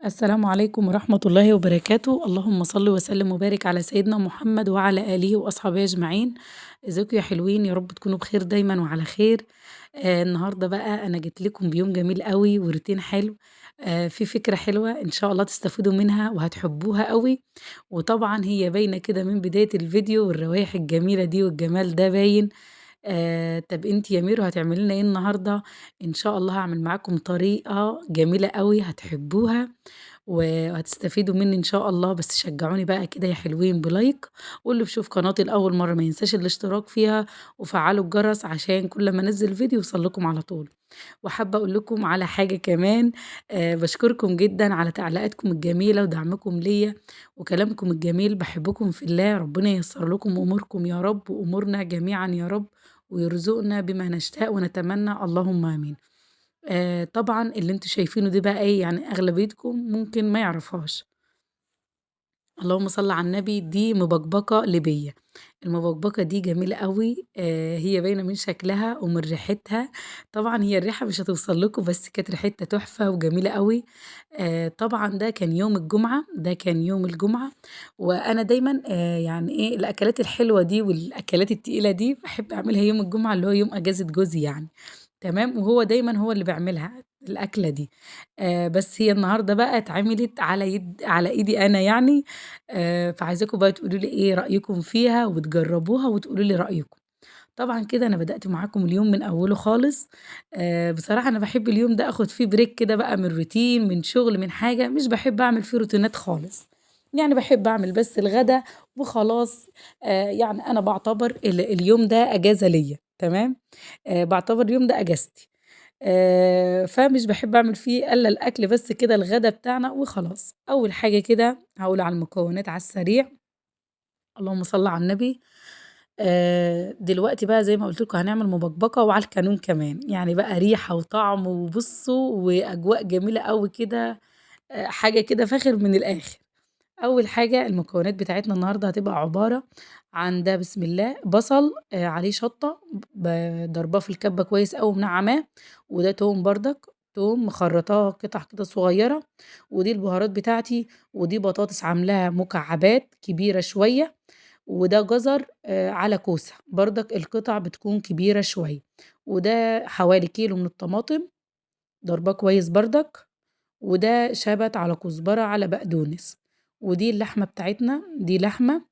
السلام عليكم ورحمة الله وبركاته. اللهم صل وسلم وبارك على سيدنا محمد وعلى آله وأصحابه أجمعين. ازيكم يا حلوين؟ يا رب تكونوا بخير دايما وعلى خير. النهارده بقى أنا جيت لكم بيوم جميل قوي وروتين حلو، في فكرة حلوة إن شاء الله تستفيدوا منها وهتحبوها قوي. وطبعا هي باينة كده من بداية الفيديو، والروايح الجميلة دي والجمال ده باين. طب انت يا ميرو هتعملي لنا ايه النهارده؟ ان شاء الله هعمل معاكم طريقة جميلة قوي هتحبوها وهتستفيدوا مني ان شاء الله. بس شجعوني بقى كده يا حلوين ب like، واللي بيشوف قناتي لاول مرة ما ينساش الاشتراك فيها وفعلوا الجرس عشان كل ما انزل فيديو يوصل لكم على طول. وحابة اقول لكم على حاجة كمان، بشكركم جدا على تعليقاتكم الجميلة ودعمكم ليا وكلامكم الجميل. بحبكم في الله، ربنا ييسر لكم اموركم يا رب وامورنا جميعا يا رب، ويرزقنا بما نشتاق ونتمنى، اللهم امين. طبعا اللي انتوا شايفينه ده بقى ايه، يعني اغلبيتكم ممكن ما يعرفهاش. اللهم صل على النبي. دي مبكبكه ليبية. المبكبكه دي جميلة قوي، هي باينة من شكلها ومن ريحتها. طبعا هي الريحة مش هتوصل لكم، بس كانت ريحتها تحفة وجميلة قوي. طبعا ده كان يوم الجمعة، ده كان يوم الجمعة. وانا دايما يعني ايه الاكلات الحلوة دي والاكلات التقيله دي بحب اعملها يوم الجمعة اللي هو يوم اجازه جوزي يعني، تمام. وهو دايما هو اللي بيعملها الاكلة دي. بس هي النهارده بقى اتعملت على ايدي انا يعني. فعايزاكم بقى تقولوا لي ايه رايكم فيها وتجربوها وتقولوا لي رايكم. طبعا كده انا بدات معاكم اليوم من اوله خالص. بصراحة انا بحب اليوم ده اخد فيه break كده بقى من روتين، من شغل، من حاجة. مش بحب اعمل فيه روتينات خالص يعني، بحب اعمل بس الغدا وخلاص. يعني انا بعتبر اليوم ده اجازه ليا، تمام. بعتبر اليوم ده اجازتي، فمش بحب اعمل فيه الا الاكل بس كده، الغدا بتاعنا وخلاص. اول حاجة كده هقول على المكونات على السريع. اللهم صل على النبي. دلوقتي بقى زي ما قلت لكم هنعمل مبكبكه وعلى الكانون كمان، يعني بقى ريحه وطعم وبصوا واجواء جميلة قوي كده، حاجة كده فاخر من الاخر. اول حاجة المكونات بتاعتنا النهارده هتبقى عبارة عن ده، بسم الله، بصل، عليه شطه ضرباه في الكبه كويس قوي منعماه، وده توم بردك، توم مخرطاه قطع كده صغيرة، ودي البهارات بتاعتي، ودي بطاطس عاملاها مكعبات كبيرة شوية، وده جزر، على كوسة بردك القطع بتكون كبيرة شوية، وده حوالي كيلو من الطماطم ضرباه كويس بردك، وده شبت على كزبره على بقدونس، ودي اللحمة بتاعتنا. دي لحمة،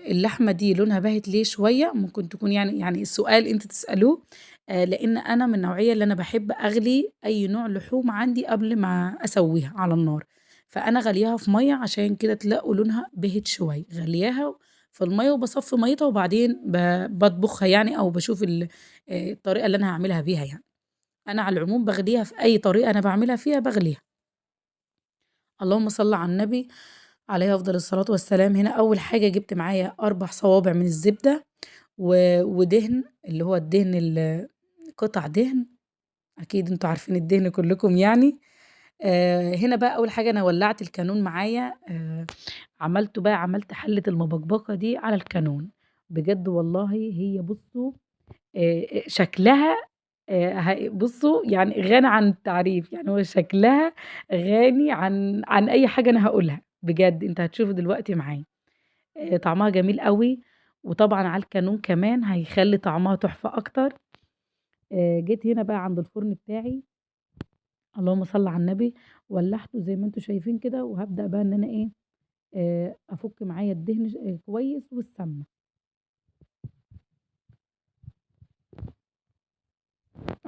اللحمة دي لونها باهت ليه شوية، ممكن تكون يعني السؤال انتوا تسألوه، لأن أنا من النوعية اللي أنا بحب أغلي أي نوع لحوم عندي قبل ما أسويها على النار، فأنا غليها في مية عشان كده تلاقوا لونها باهت شوية. غلياها في المية وبصفي ميتها وبعدين بطبخها يعني، أو بشوف الطريقة اللي أنا هعملها بيها يعني. أنا على العموم بغليها في أي طريقة أنا بعملها فيها بغليها. اللهم صل على النبي عليه أفضل الصلاة والسلام. هنا أول حاجة جبت معايا 4 صوابع من الزبدة ودهن، اللي هو الدهن قطع دهن، أكيد انتوا عارفين الدهن كلكم يعني. هنا بقى أول حاجة أنا ولعت الكانون معايا، عملت حلة المبكبكة دي على الكانون. بجد والله هي بصوا، شكلها، بصوا يعني غني عن التعريف، يعني هو شكلها غني عن أي حاجة أنا هقولها بجد. انت هتشوفوا دلوقتي معايا. طعمها جميل قوي، وطبعا على الكانون كمان هيخلي طعمها تحفة أكتر. جيت هنا بقى عند الفرن بتاعي، اللهم صل على النبي، ولعته زي ما انتوا شايفين كده، وهبدأ بقى ان انا ايه، افك معايا الدهن كويس والسمنة.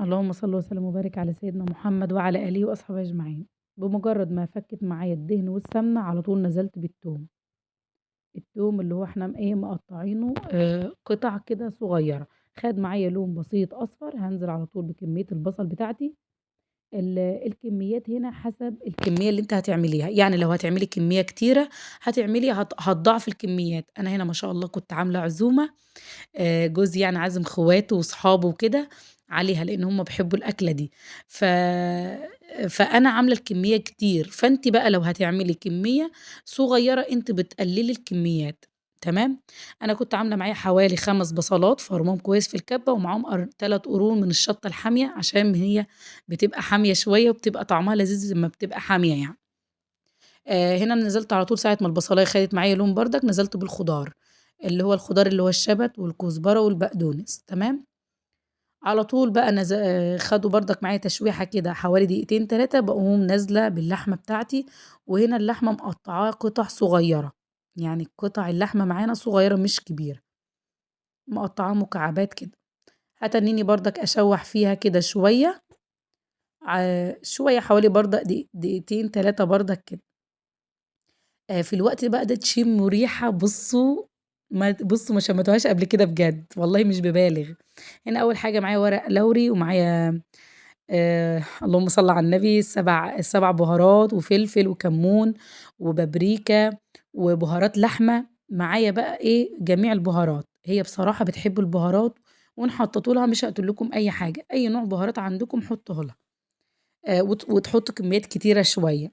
اللهم صل وسلم وبارك على سيدنا محمد وعلى آله وأصحابه أجمعين. بمجرد ما فكت معايا الدهن والسمنة على طول نزلت بالثوم، الثوم اللي هو احنا ايه مقطعينه، قطع كده صغيرة، خد معايا لون بسيط أصفر. هنزل على طول بكمية البصل بتاعتي. الكميات هنا حسب الكمية اللي انت هتعمليها، يعني لو هتعملي كمية كتيرة هتضاعف الكميات. أنا هنا ما شاء الله كنت عاملة عزومة، جوزي يعني عازم خواته وصحابه وكده عليها، لأن هم بيحبوا الأكلة دي، فأنا عاملة الكمية كتير. فأنت بقى لو هتعملي كمية صغيرة انت بتقللي الكميات، تمام. أنا كنت عاملة معايا حوالي 5 بصلات فرماهم كويس في الكبة، ومعاهم 3 قرون من الشطة الحامية عشان هي بتبقى حامية شوية وبتبقى طعمها لذيذ لما بتبقى حامية يعني. هنا نزلت على طول ساعة ما البصلاية خدت معايا لون بردك، نزلت بالخضار اللي هو الخضار اللي هو الشبت والكزبرة والبقدونس، تمام. على طول بقى خدوا بردك معايا تشويحة كده حوالي دقيقتين 3، بقوم نازلة باللحمة بتاعتي. وهنا اللحمة مقطعاها قطع صغيرة، يعني قطع اللحمة معانا صغيرة مش كبيرة، مقطعاها مكعبات كده. هتنيني بردك أشوح فيها كده شوية، شوية حوالي بردك دقيقتين 3 بردك كده. في الوقت بقى ده تشموا ريحة، بصوا ما شمتوهاش قبل كده بجد والله مش ببالغ. هنا أول حاجة معايا ورق لوري، ومعايا اللهم صل على النبي السبع بهارات وفلفل وكمون وبابريكا وبهارات لحمة. معايا بقى إيه جميع البهارات، هي بصراحة بتحب البهارات، وإن حطيتوا لها مش هقتل لكم أي حاجة، أي نوع بهارات عندكم حطوه لها، وتحطوا كميات كتيرة شوية.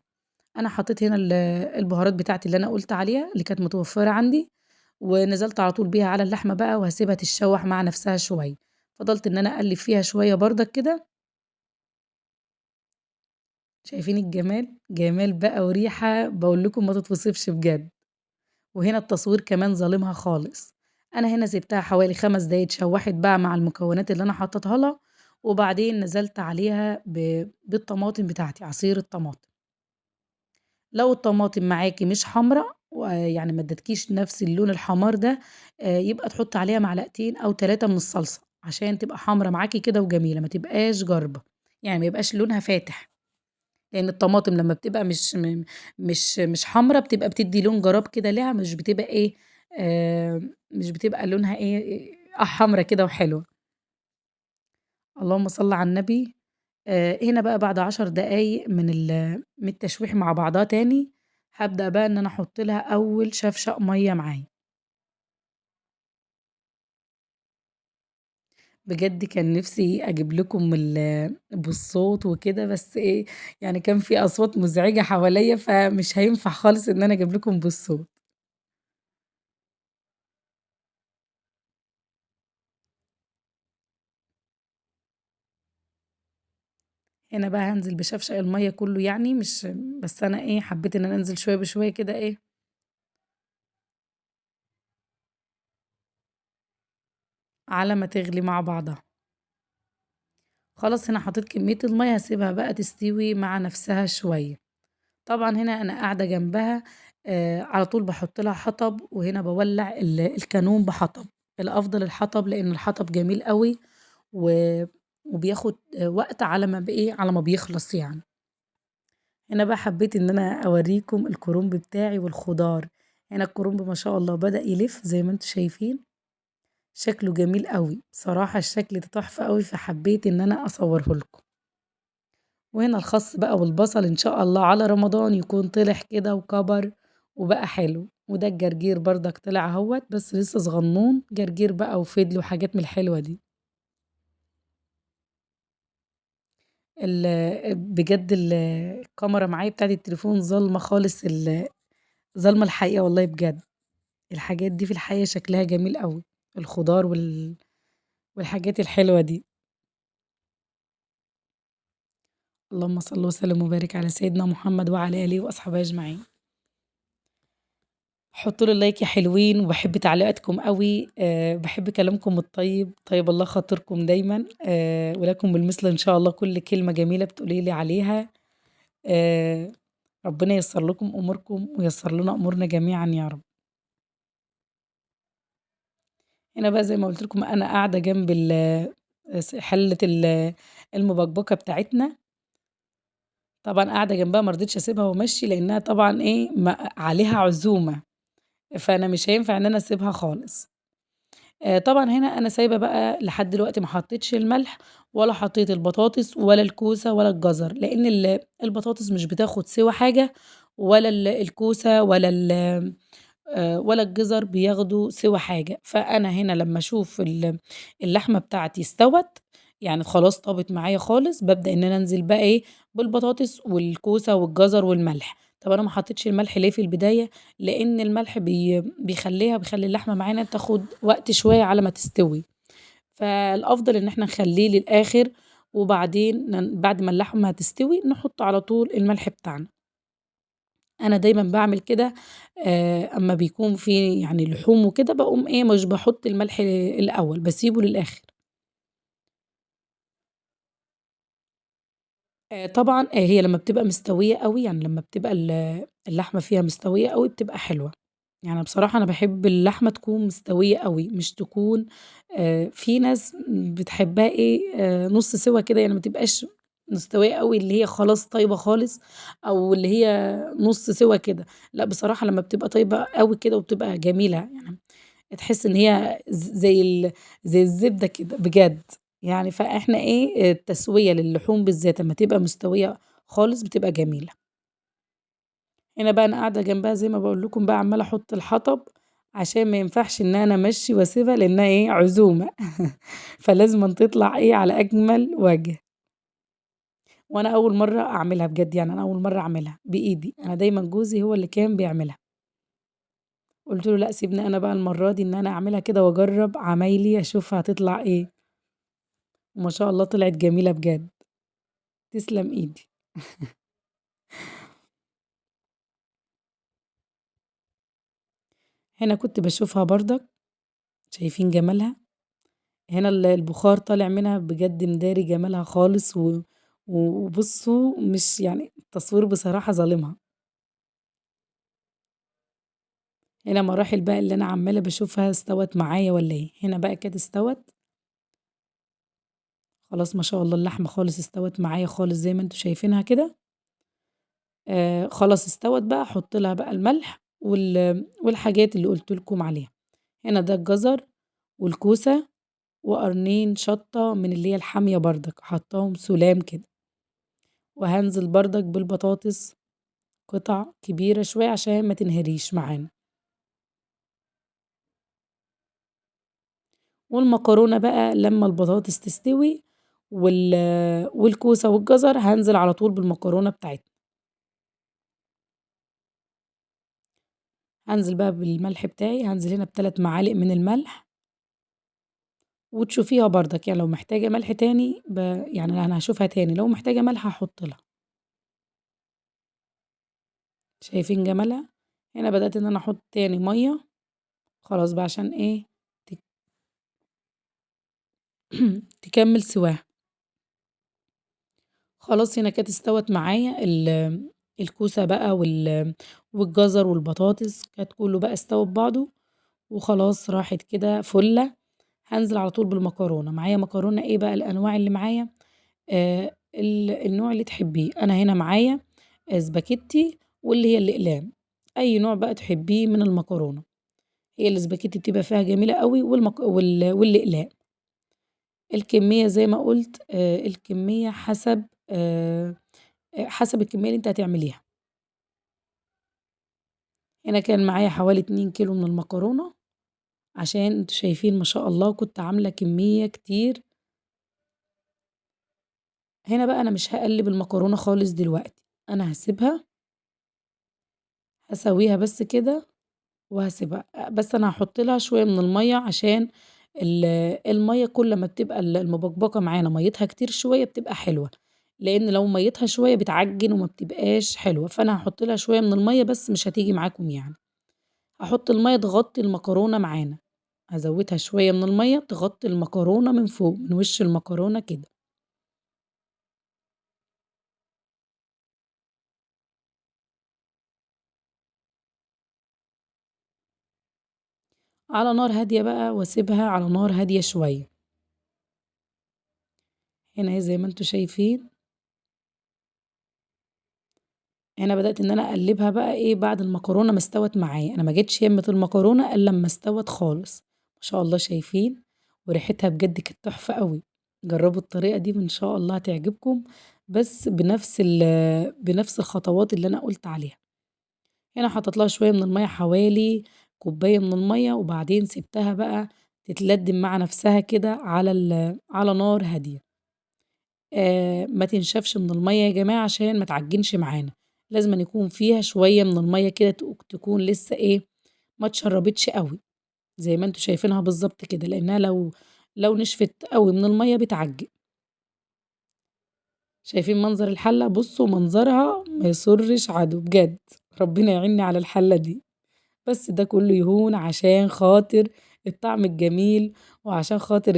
أنا حطيت هنا البهارات بتاعتي اللي أنا قلت عليها اللي كانت متوفرة عندي، ونزلت على طول بيها على اللحمة بقى، وهسيبها تتشوح مع نفسها شوية. فضلت إن أنا أقلب فيها شوية بردك كده. شايفين الجمال؟ جمال بقى وريحة بقول لكم ما تتوصفش بجد. وهنا التصوير كمان ظالمها خالص. أنا هنا سبتها حوالي 5 دقايق اتشوحت بقى مع المكونات اللي أنا حطيتها لها، وبعدين نزلت عليها بالطماطم بتاعتي، عصير الطماطم. لو الطماطم معاكي مش حمراء يعني ما ادتكيش نفس اللون الحمار ده، يبقى تحط عليها معلقتين أو 3 من الصلصة عشان تبقى حمرا معاكي كده وجميلة، ما تبقاش جربة، يعني ما يبقاش لونها فاتح، لأن الطماطم لما بتبقى مش حمرا بتبقى بتدي لون جراب كده ليها، مش بتبقى إيه، مش بتبقى لونها إيه، حمرا كده وحلوة. اللهم صل على النبي. هنا بقى بعد 10 دقايق من التشويح مع بعضها تاني، هبدأ بقى إن أنا أحط لها أول شفشق مية معايا. بجد كان نفسي أجيب لكم بالصوت وكده، بس إيه يعني كان في أصوات مزعجة حواليا، فمش هينفع خالص إن أنا أجيب لكم بالصوت. هنا بقى هنزل بشفشق المية كله، يعني مش بس أنا إيه حبيت إن أنا أنزل شوية بشوية كده إيه على ما تغلي مع بعضها. خلاص هنا حطيت كمية المية، هسيبها بقى تستوي مع نفسها شوية. طبعا هنا أنا قاعدة جنبها، على طول بحط لها حطب، وهنا بولع الكانون بحطب. الأفضل الحطب لأن الحطب جميل قوي وبياخد وقت على ما بإيه، على ما بيخلص يعني. هنا بقى حبيت إن أنا أوريكم الكرنب بتاعي والخضار. هنا الكرنب ما شاء الله بدأ يلف زي ما انتم شايفين، شكله جميل قوي بصراحة، الشكل ده تحفة قوي، فحبيت إن أنا أصوره لكم. وهنا الخس بقى والبصل إن شاء الله على رمضان يكون طلع كده وكبر وبقى حلو. وده الجرجير بردك طلع اهوت بس لسه صغنون، جرجير بقى وفضل وحاجات من الحلوة دي. بجد الكاميرا معايا بتاعت التليفون ظلمة خالص، ظلمة الحقيقة والله بجد. الحاجات دي في الحقيقة شكلها جميل قوي، الخضار والحاجات الحلوة دي. اللهم صل وسلم وبارك على سيدنا محمد وعلى آله وأصحابه أجمعين. حطوا لي اللايك يا حلوين، وبحب تعليقاتكم قوي، بحب كلامكم الطيب، طيب الله خاطركم دايما، ولكم بالمثل إن شاء الله. كل كلمة جميلة بتقولي لي عليها، ربنا ييسر لكم أموركم وييسر لنا أمورنا جميعا يا رب. هنا بقى زي ما قلت لكم أنا قاعدة جنب حلة المبكبكة بتاعتنا، طبعا قاعدة جنبها ما رضيتش أسيبها وأمشي، لأنها طبعا إيه، ما عليها عزومة، فأنا مش هينفع إن أنا أسيبها خالص. طبعا هنا أنا سايبة بقى لحد دلوقتي ما حطيتش الملح ولا حطيت البطاطس ولا الكوسة ولا الجزر، لأن البطاطس مش بتاخد سوى حاجة، ولا الكوسة ولا الجزر بياخدوا سوى حاجة. فأنا هنا لما أشوف اللحمة بتاعتي استوت، يعني خلاص طابت معايا خالص، ببدأ إن أنا أنزل بقى إيه بالبطاطس والكوسة والجزر والملح. طب أنا ما حطيتش الملح ليه في البداية؟ لأن الملح بيخلي اللحمة معانا تاخد وقت شوية على ما تستوي، فالأفضل إن احنا نخليه للآخر، وبعدين بعد ما اللحمة هتستوي نحط على طول الملح بتاعنا. أنا دايما بعمل كده، أما بيكون في لحوم وكده بقوم مش بحط الملح الأول، بسيبه للآخر. طبعا، هي لما بتبقى مستوية قوي، يعني لما بتبقى اللحمة فيها مستوية قوي بتبقى حلوة. بصراحة أنا بحب اللحمة تكون مستوية قوي، مش تكون، في ناس بتحبها نص سوا كده، ما تبقاش مستوية قوي اللي هي خلاص طيبة خالص، أو اللي هي نص سوا كده. لا بصراحة لما بتبقى طيبة قوي كده وبتبقى جميلة، تحس إن هي زي الزبدة كده بجد. فإحنا التسوية للحوم بالذات لما تبقى مستوية خالص بتبقى جميلة. هنا بقى أنا قاعدة جنبها زي ما بقول لكم بقى، عمالة أحط الحطب عشان ما ينفعش إن أنا أمشي وأسيبها، لأنها عزومة. فلازم تطلع على أجمل وجه. وأنا أول مرة أعملها بجد، أنا أول مرة أعملها بإيدي، أنا دايما جوزي هو اللي كان بيعملها. قلت له لا سيبني أنا بقى المرة دي إن أنا أعملها كده وأجرب عمايلي أشوف هتطلع إيه. وما شاء الله طلعت جميلة بجد، تسلم إيدي. هنا كنت بشوفها برضك، شايفين جمالها؟ هنا البخار طالع منها بجد، مداري جمالها خالص. وبصوا مش التصوير بصراحة ظالمها. هنا مراحل بقى اللي أنا عمالة بشوفها استوت معايا ولا إيه. هنا بقى كانت استوت خلاص، ما شاء الله اللحمة خالص استوت معايا خالص زي ما انتوا شايفينها كده. خلاص استوت بقى، احط لها بقى الملح والحاجات اللي قلت لكم عليها. هنا ده الجزر والكوسة وقرنين شطة من اللي هي الحامية بردك، حطاهم سلام كده. وهنزل بردك بالبطاطس قطع كبيرة شوية عشان ما تنهريش معانا. والمكرونة بقى لما البطاطس تستوي والكوسة والجزر هنزل على طول بالمكرونة بتاعتنا. هنزل بقى بالملح بتاعي، هنزل هنا بتلات معالق من الملح، وتشوفيها بردك، لو محتاجة ملح تاني أنا هشوفها تاني، لو محتاجة ملح هحط لها. شايفين جمالها؟ هنا بدأت إن أنا أحط تاني مية خلاص بقى عشان إيه تكمل سواها. خلاص هنا كانت استوت معايا الكوسة بقى والجزر والبطاطس، كانت كله بقى استوى ببعضه وخلاص راحت كده فلة. هنزل على طول بالمكرونة. معايا مكرونة ايه بقى الانواع اللي معايا؟ النوع اللي تحبيه. انا هنا معايا سباكيتي واللي هي الاقلام، اي نوع بقى تحبيه من المكرونة. هي السباكيتي بتبقى فيها جميلة قوي، والاقلام. الكمية زي ما قلت، الكمية حسب الكمية اللي انت هتعمليها. هنا كان معايا حوالي 2 كيلو من المكرونة، عشان انتوا شايفين ما شاء الله كنت عاملة كمية كتير. هنا بقى أنا مش هقلب المكرونة خالص دلوقتي، أنا هسيبها هسويها بس كده وهسيبها. بس أنا هحط لها شوية من المية، عشان المية كل ما بتبقى المبكبكة معانا ميتها كتير شوية بتبقى حلوة، لأن لو ميتها شوية بتعجن وما بتبقاش حلوة. فأنا هحط لها شوية من المية بس مش هتيجي معاكم. هحط المية تغطي المكرونة معانا، هزودها شوية من المية تغطي المكرونة من فوق من وش المكرونة كده. على نار هادية بقى، واسيبها على نار هادية شوية. هنا زي ما انتوا شايفين هنا بدأت ان انا اقلبها بقى بعد المكرونة ما استوت معايا. انا ما جيتش يمة المكرونة الا لما استوت خالص ما شاء الله، شايفين؟ وريحتها بجد كانت تحفة قوي. جربوا الطريقة دي وان شاء الله هتعجبكم، بس بنفس الخطوات اللي انا قلت عليها. هنا حطيت لها شوية من المية، حوالي كوباية من المية، وبعدين سبتها بقى تتلدم مع نفسها كده على نار هادية. ما تنشفش من المية يا جماعة عشان ما تعجنش معانا، لازم يكون فيها شوية من المية كده، تكون لسه ايه ما اتشربتش قوي زي ما انتوا شايفينها بالظبط كده، لانها لو نشفت قوي من المية بتعجن. شايفين منظر الحلة؟ بصوا منظرها ما يسرش عدو بجد، ربنا يعيني على الحلة دي. بس ده كله يهون عشان خاطر الطعم الجميل وعشان خاطر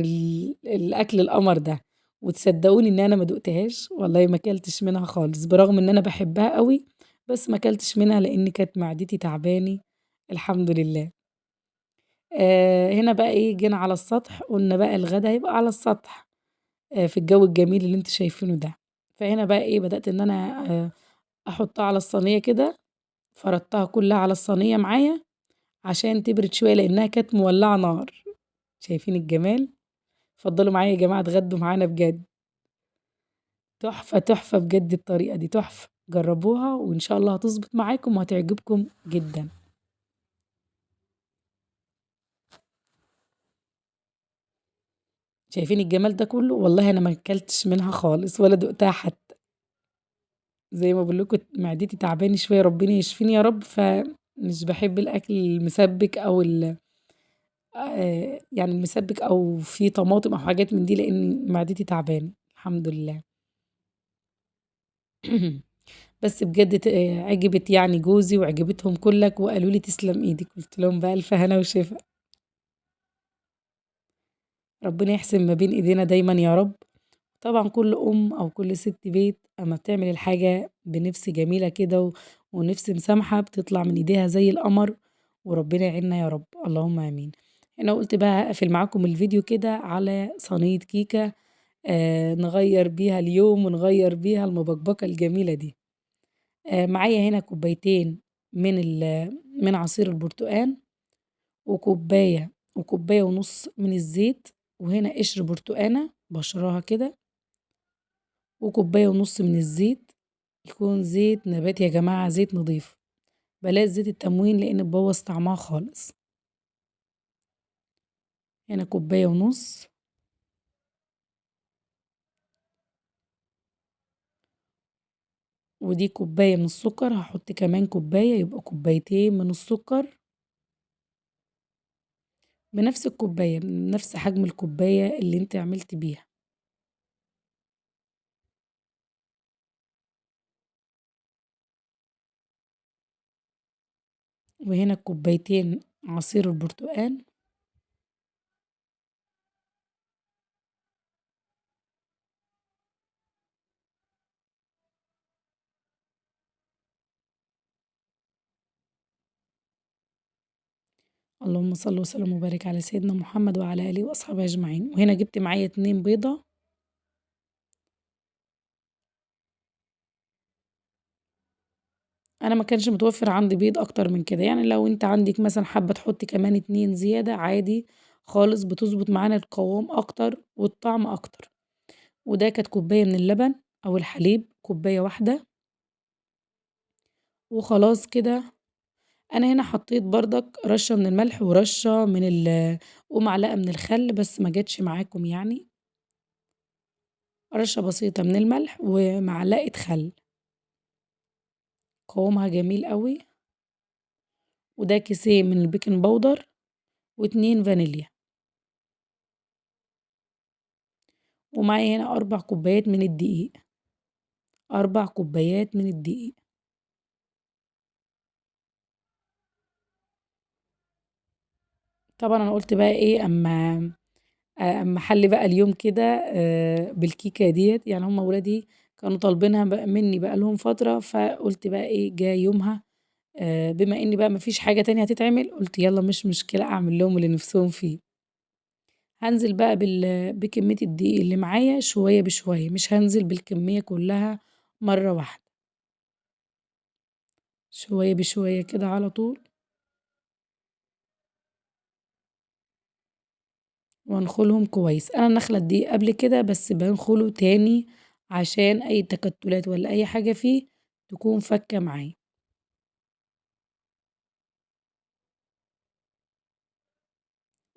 الاكل القمر ده. وتصدقوني ان انا ما دقتهاش والله، ما اكلتش منها خالص، برغم ان انا بحبها قوي، بس ما اكلتش منها لان كانت معدتي تعباني الحمد لله. هنا بقى ايه، جينا على السطح، قلنا بقى الغدا هيبقى على السطح، في الجو الجميل اللي انتوا شايفينه ده. فهنا بقى ايه، بدأت ان انا احطها على الصينية كده، فردتها كلها على الصينية معايا عشان تبرد شوية لانها كانت مولعة نار. شايفين الجمال؟ اتفضلوا معايا يا جماعة اتغدوا معانا بجد، تحفة تحفة بجد الطريقة دي تحفة، جربوها وإن شاء الله هتظبط معاكم وهتعجبكم جدا. شايفين الجمال ده كله؟ والله أنا ما اكلتش منها خالص ولا دقتها حتى، زي ما بقول لكم معدتي تعبانة شوية، ربنا يشفيني يا رب. فمش بحب الأكل المسبك أو يعني المسبك أو فيه طماطم أو حاجات من دي، لأن معدتي تعبانة الحمد لله. بس بجد عجبت جوزي وعجبتهم كلك، وقالوا لي تسلم ايدك، قلت لهم بألف هنا وشفا. ربنا يحسن ما بين ايدينا دايما يا رب. طبعا كل ام او كل ست بيت اما بتعمل الحاجة بنفس جميلة كده ونفس مسامحة بتطلع من ايديها زي القمر، وربنا يعيننا يا رب، اللهم امين. انا قلت بقى هقفل معاكم الفيديو كده على صينية كيكة، نغير بيها اليوم ونغير بيها المبكبكة الجميلة دي. معايا هنا كوبايتين من عصير البرتقال، وكوباية ونص من الزيت، وهنا قشر برتقانة بشراها كده، وكوباية ونص من الزيت، يكون زيت نبات يا جماعة، زيت نظيف، بلاش زيت التموين لأن بوظ طعمها خالص. هنا كوباية ونص، ودي كوباية من السكر، هحط كمان كوباية يبقى كوبايتين من السكر، بنفس الكوباية، بنفس حجم الكوباية اللي انت عملت بيها. وهنا كوبايتين عصير البرتقال، اللهم صل وسلم وبارك على سيدنا محمد وعلى آله وأصحابه أجمعين. وهنا جبت معايا 2 بيضة، أنا ما كانش متوفر عندي بيض أكتر من كده، لو أنت عندك مثلا حابة تحطي كمان 2 زيادة عادي خالص، بتظبط معانا القوام أكتر والطعم أكتر. وده كانت كوباية من اللبن أو الحليب، كوباية واحدة وخلاص كده. أنا هنا حطيت بردك رشة من الملح ورشة من ومعلقة من الخل، بس ما جاتش معاكم رشة بسيطة من الملح ومعلقة خل، قوامها جميل قوي. وده كيسين من البيكنج باودر واتنين فانيليا، ومعايا هنا 4 كوبايات من الدقيق، 4 كوبايات من الدقيق. طبعا انا قلت بقى ايه، اما حل بقى اليوم كده، بالكيكه ديت، هم ولادي كانوا طالبينها بقى مني بقى لهم فتره، فقلت بقى ايه جاي يومها، بما ان بقى مفيش حاجه تانية هتتعمل، قلت يلا مش مشكله اعمل لهم اللي نفسهم فيه. هنزل بقى بكميه الدقيق اللي معايا شويه بشويه، مش هنزل بالكميه كلها مره واحده، شويه بشويه كده على طول. وانخلهم كويس. انا نخله الدقيق قبل كده بس بنخله تاني عشان اي تكتلات ولا اي حاجه فيه تكون فكه معايا.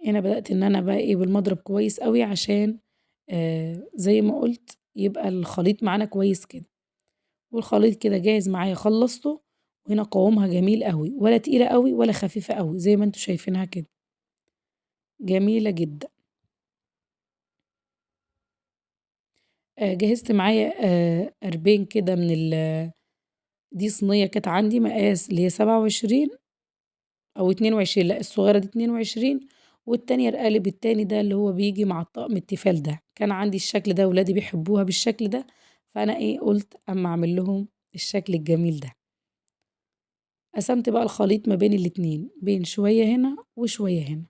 هنا بدأت ان انا بقى ايه بالمضرب كويس قوي عشان، زي ما قلت يبقى الخليط معانا كويس كده. والخليط كده جاهز معايا، خلصته. وهنا قوامها جميل قوي، ولا تقيلة قوي ولا خفيفة قوي زي ما انتوا شايفينها كده، جميلة جدا. جهزت معايا قربين كده من دي صينية كانت عندي مقاس اللي هي 27 أو 22، لا الصغيرة دي 22، والتانية القالب التاني ده اللي هو بيجي مع الطقم التيفال ده. كان عندي الشكل ده، ولادي بيحبوها بالشكل ده، فأنا قلت أما أعمل لهم الشكل الجميل ده. قسمت بقى الخليط ما بين الاتنين، بين شوية هنا وشوية هنا.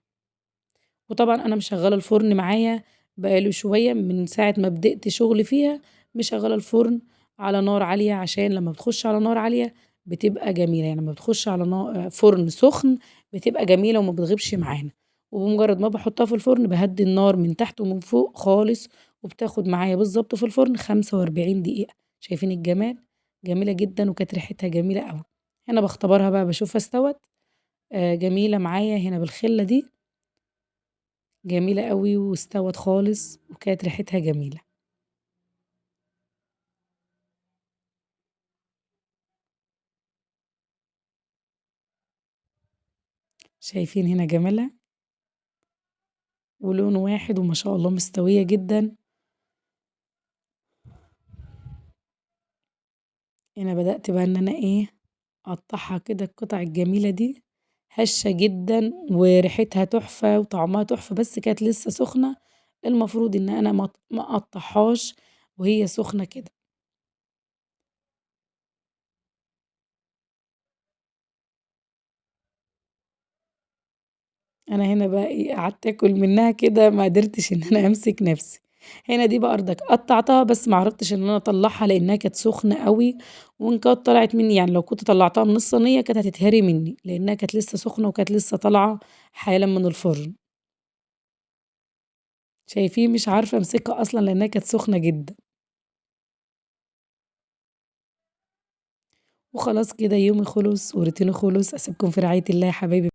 وطبعا أنا مشغلة الفرن معايا بقاله شوية من ساعة ما بدأت شغل فيها، مشغلة الفرن على نار عالية، عشان لما بتخش على نار عالية بتبقى جميلة، يعني لما بتخش على فرن سخن بتبقى جميلة وما بتغيبش معانا. وبمجرد ما بحطها في الفرن بهدي النار من تحت ومن فوق خالص، وبتاخد معايا بالظبط في الفرن 45 دقيقة. شايفين الجمال؟ جميلة جدا، وكانت ريحتها جميلة قوي. هنا بختبرها بقى، بشوفها استوت. جميلة معايا هنا بالخلة دي، جميلة قوي واستوت خالص، وكانت ريحتها جميلة. شايفين هنا جمالها؟ ولون واحد وما شاء الله مستوية جدا. هنا بدأت بقى ان انا اقطعها كده القطع الجميلة دي، هشة جدا وريحتها تحفة وطعمها تحفة، بس كانت لسه سخنة، المفروض ان انا ما اقطعهاش وهي سخنة كده. انا هنا بقى قعدت اكل منها كده، ما قدرتش ان انا امسك نفسي. هنا دي بقى اردك قطعتها، بس ما عرفتش ان انا اطلعها لانها كانت سخنة قوي، وان كانت طلعت مني لو كنت طلعتها من الصينية كانت هتتهري مني، لانها كانت لسه سخنة وكانت لسه طالعة حالا من الفرن. شايفين مش عارفة امسكها اصلا لانها كانت سخنة جدا. وخلاص كده يومي خلص وروتيني خلص. اسيبكم في رعاية الله يا حبايبي.